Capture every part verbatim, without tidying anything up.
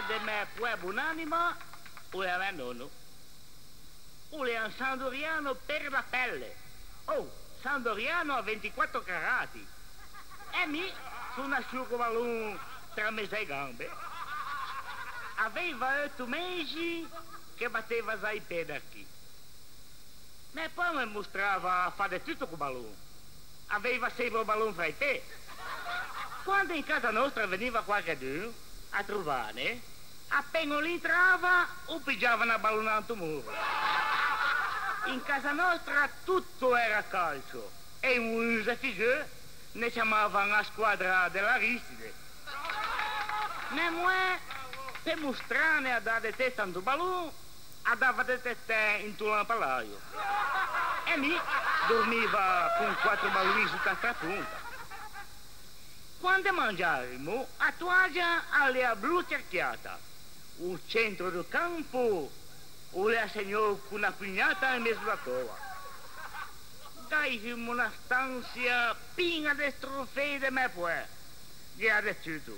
De mæ poæ bonanima, o l'ea mæ nòno. O l'ea un sandoriano per la pelle. Oh, sandoriano a ventiquattro carati. E mi son nasciuo co ballon tra meze e gambe. Aveiva eutto mesi che batteiva za i pedarchi. Mæ poæ me mostrava fâ de tutto co ballon. Aveiva sempre o ballon fra i pê. Quande in casa nòstra vegniva quarchedun a trovâne, apen o l'intrava, o pigiava na ballonâ into moro. In casa nòstra tutto o l'era calcio, e i Mounze Figgeu ne ciamavan a squadra de l'Aristide. Mæ moæ, pe mostrâne a dâ de testa into ballon, a dava de testæ into lampadaio. E mi dormiva con quattro balloni sott'a straponta. Quande mangiavimo, a toagia a l'ea blu cerchiata. O centro do campo o l'ea segnou co na pugnata in mezo da toa. Gh'aivimo na stansia piña de strofei de mæ poæ. Gh'ea de tutto.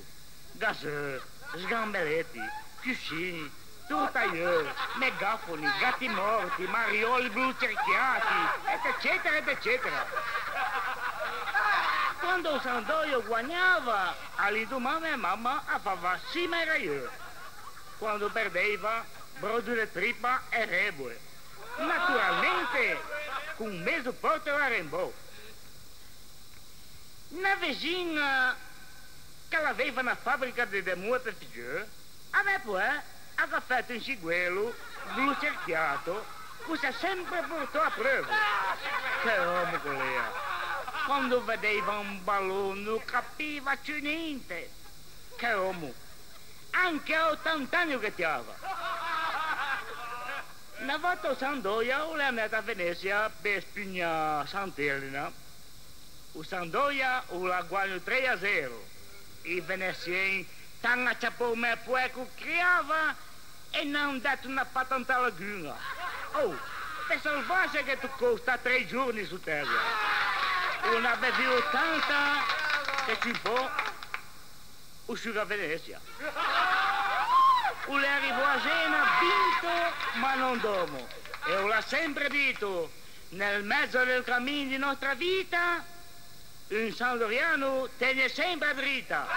Gaseu, sgambeleti, cuscin, tortaieu, megafoni, gatti morti, marioli blu cerchiati, etecetera, etecetera. Quande o Sandoia o guagnava, a l'indoman mæ mamma a fava sima e raieu. Quande o perdeiva, brodo de tripa e reboe. Naturalmente, con mezo porto e arembou. Na vexin-a che a l'aveiva na fabrica de demoe pe figgeu, a mæ poæ a gh'à fæto un ciguelo blu cerchiato, ch'o s'é sempre portâ apreuvo. Che òmo ch'o l'ea! Quande o vedeiva un ballon no capiva ciù ninte. Che òmo! Anche a otant'ani o ghe tiava. Na vòta o Sandoia o l'é anæto a Venesia pe spugnâ Sant'Elena. O Sandoia o l'à guagno trei a zero. I venesien t'an acciappou mæ poæ ch'o criava e n'an dæto na pata inta laguña. Oh, pe salvâse ghe tocou stâ trei giorni sot'ægua. O n'à bevuo tanta che ciù un pö o sciuga Venesia. O l'é arrivou a Zena vinto, ma no domo. E o l'à sempre dito, nel mezzo del camin di nostra vita, un sandoriano tene sempre a drita.